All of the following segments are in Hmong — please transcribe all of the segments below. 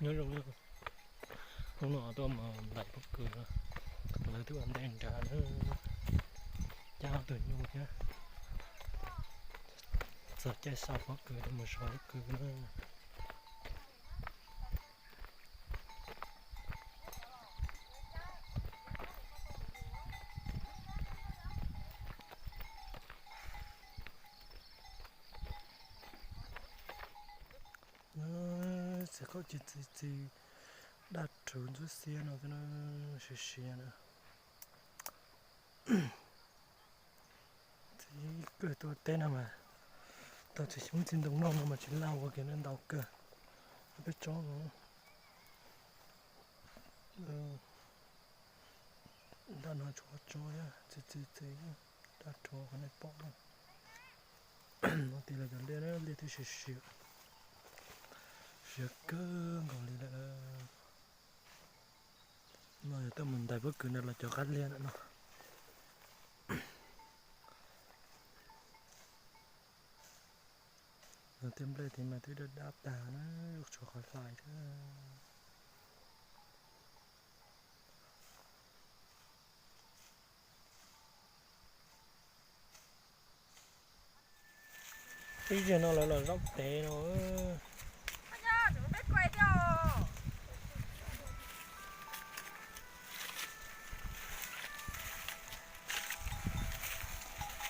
Nyob zoo, hnub no tuaj mus ntais pob kws no, lawv twb ua ntej nrad na, cab tus nyuj thiab. Txog caij xa pob kws tuaj mus xa pob kws na. Txiv qaub ci txiv txiv daj rhuv ntxub xiab no, siav siav na. Txiv kawg tuaj teb no mas, tau txiv xyoob txiv ntoo noj no mas tsis laj ua kiag na, ntau kawg. Peb tsob no, daj no tshuav tsob txiv txiv txiv daj rhuv qhov nej pom no. No tias los cov liaj na, liaj twb siav siav, siav kawg nkaus li lawm. No yog tuaj mus ntais pob kws ntawm los cov qab liaj ntawm no. No tej nplej tid mas twb daj daj tag na, tshuav qhov hlais thiab. Ib zaug no lawv los zaub tev no.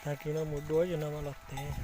Tag kis no mus dua ib zaug no mas los tev.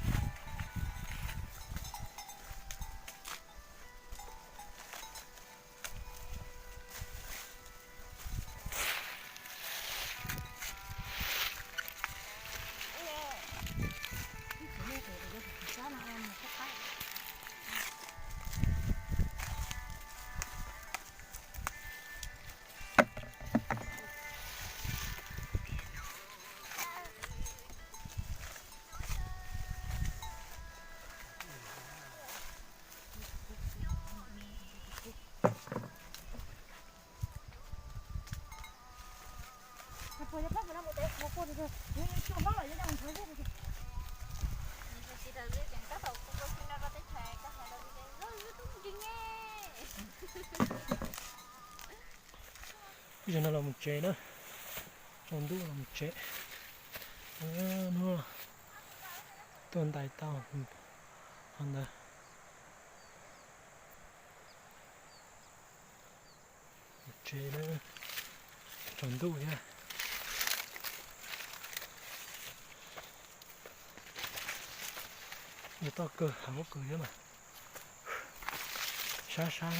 Ib zaug no los mus tsev na, tsaus ntuj los mus tsev. Hnub tuaj ntais tau qhov ntawd. Tsev na, tsaus ntuj thiab. Yuav toj kawg hav pob kws thiab mas. Sab sab.